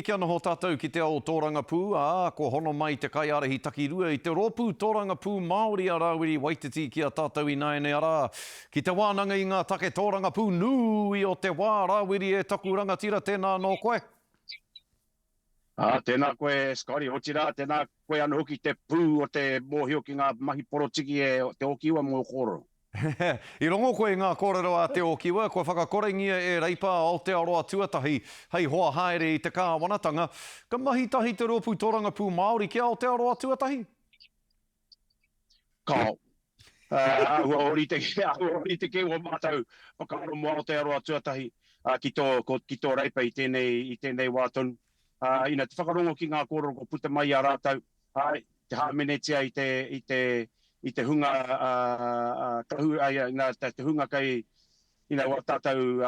Kia noho tātou ki te ao tōrangapū, ā, kua hono mai te kaiārahi takirua i te Rōpū Tōrangapū Māori a Rāwiri Waititi ki a tātou ināianei arā, ki te wānanga i ngā take tōrangapū nui o te wā. Rāwiri, e taku rangatira, tēnā anō koe. Ā, tēnā koe Scotty, otirā, tēnā koe anō hoki te pū o te mōhio ki ngā mahi porotiki e Te Ōkiwa mō kōrero. I rongo koe i ngā kōrero a Te Ōkiwa, kua whakakorengia e Reipa a Aotearoa Tuatahi hei hoa haere i te kāwanatanga. Ka mahi tahi te Rōpū Tōrangapū Māori ki Aotearoa Tuatahi? Kāo. Āhua ōrite, āhua ōrite kē wō mātou whakaaro mō Aotearoa Tuatahi ki tō, ki tō Reipa i tēnei, i tēnei wā tonu. Ina te whakarongo ki ngā kōrero kua puta mai i a rātou, Āe, te hāmenetia i te, i te, i te hunga kahu, nā, te hunga kei, you know, wā tātou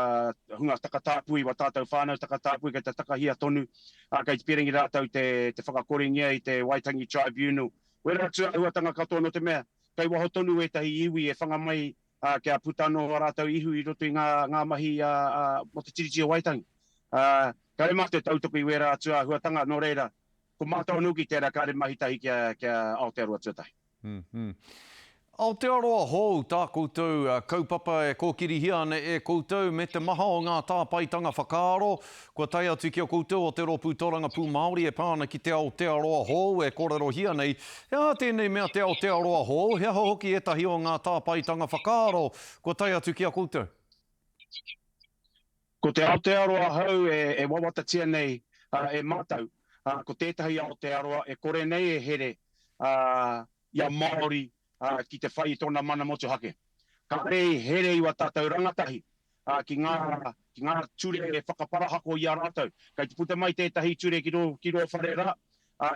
hunga takatāpui, wā tātou whānau takatāpui kei te takahia tonu, ā, kei te pīrangi rātou te, te whakakorengia i te Waitangi Tribunal. Wērā tūāhuatanga katoa nō te mea, kei waho tonu ētahi iwi e whanga mai, ā, kia puta anō ā rātou ihu i roto i ngā, ngā mahi ā, ā, mō te Tiriti o Waitangi. Ā, kāre mātou e tautoko i wērā tūāhuatanga, nō reira, Ko mātou anō ki tērā kāre mahi tahi ki a Aotearoa Tuatahi. Aotearoa hou tā koutou kaupapa e kōkirihia ana e koutou me te maha o ngā tāpaetanga whakaaro kua tae atu ki a koutou o te Rōpū Tōrangapū Māori e pā ana ki te Aotearoa hou e kōrerohia nei. He aha tēnei mea te Aotearoa hou? He aha hoki ētahi o ngā tāpaetanga whakaaro kua tae atu ki a koutou? Ko te Aotearoa hou e wawatatia nei e mātou, ko tētahi Aotearoa e kore nei e here i a Māori ki te whai i tōna mana motuhake. Kāre i here i wā tātou rangatahi ki ngā, ki ngā ture e whakaparahako i a rātou. Kei te puta mai tētahi ture ki rō, ki rō whare rā,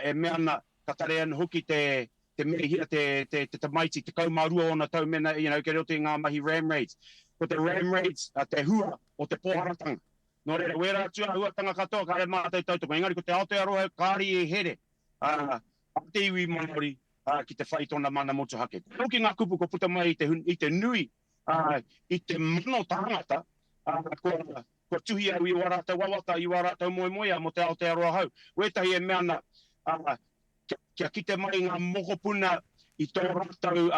e mea ana ka tare ana hoki te, te mehia te, te, te tamaiti, 12 ōna tau mena, you know, kei roto i ngā mahi ram raids. Ko te ram raids te hua o te pōharatanga. Nō reira, wērā tūāhuatanga katoa kāre mātou tautoko. Engari ko te Aotearoa kāre i here a te iwi Māori ki te whai i tōna mana motuhake. Ko hoki ngā kupu kua puta mai i te, i te nui, i te mano tāngata, kua, kua tuhi au i wā rātou wawata, i wā rātou moemoeā mō te Aotearoa hou. Wētahi e mea ana, kia kite mai ngā mokopuna i tō rātou,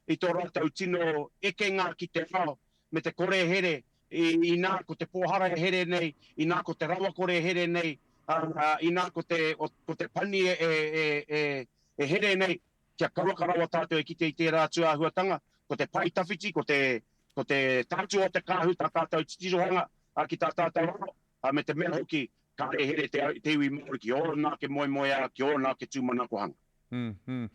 i tō rātou tino ekenga ki te ao me te kore here, inā ko te pōhara e here nei, inā ko te rawakore e here nei, inā ko te, ko te pani e, e, e, e here nei, kia kauaka rawa tātou e kite i tērā tūāhuatanga, ko te pae tawhiti, ko te, ko te tātua o te kāhu tā tātou titirohanga ki tā tātou ao, me te mea hoki, Kāre here te, te iwi Māori ki ōna ake moemoeā, ki ōna ake tūmanakohanga. Mm, mm.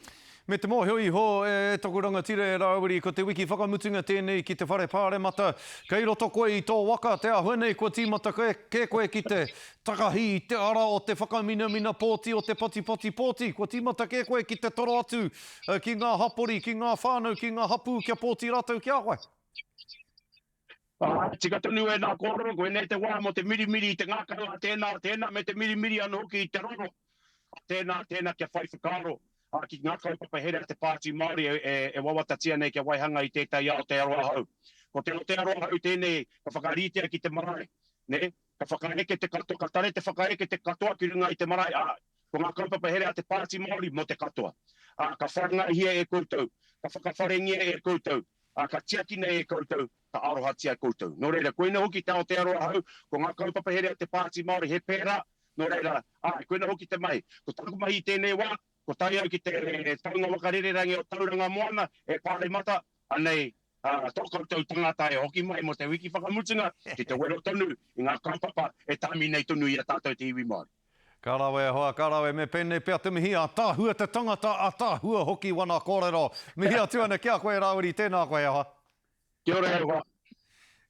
Me te mōhio iho e taku rangatira e Rāwiri, ko te wiki whakamutunga tēnei ki te whare pāremata. Kei roto koe i tō waka, te āhua nei kua tīmata kē koe ki te takahi i te ara o te whakaminamina pōti, o te patipati pōti. Kua tīmata kē koe ki te toro atu ki ngā hapori, ki ngā whānau, ki ngā hapū kia pōti rātou ki a koe. Ā, tika tonu ēnā kōrero, koinei te wā mō te mirimiri i te ngākau a tēnā, tēnā, me te mirimiri anō hoki i te roro a tēnā, tēnā kia whai whakaaro ki ngā kaupapa here a te Pāti Māori e wawatatia nei kia waihanga i tētahi Aotearoa hou. Ko te Aotearoa hou tēnei ka whakaritea ki te marae, nē, ka whakaeke te katoa, ka tare te whakaeke te katoa ki runga i te marae, ā, ko ngā kaupapa here a te Pāti Māori mō te katoa. Ā, ka whāngaihia e koutou, ka whakawharengia e koutou, ā, ka tiakina e koutou, ka arohatia koutou. Nō reira, koina hoki te Aotearoa hou, ko ngā kaupapa here a te Pāti Māori he pērā, nō reira, āe, koina hoki te mahi. Ko tāku mahi i tēnei wā, ko tae au ki te taunga waka rererangi o Tauranga Moana e Pāremata, anei, ā, tō koutou tangata e hoki mai mō te wiki whakamutunga ki te wero tonu i ngā kaupapa e tāmi nei tonu i a tātou te iwi Māori. Ka rawe e hoa, ka rawe, me pēnei pea te mihi, ātaahua te tangata, ātaahua hoki wana kōrero. Mihi atu ana ki a koe Rāwiri, tēnā koe e hoa. Kia ora e hoa.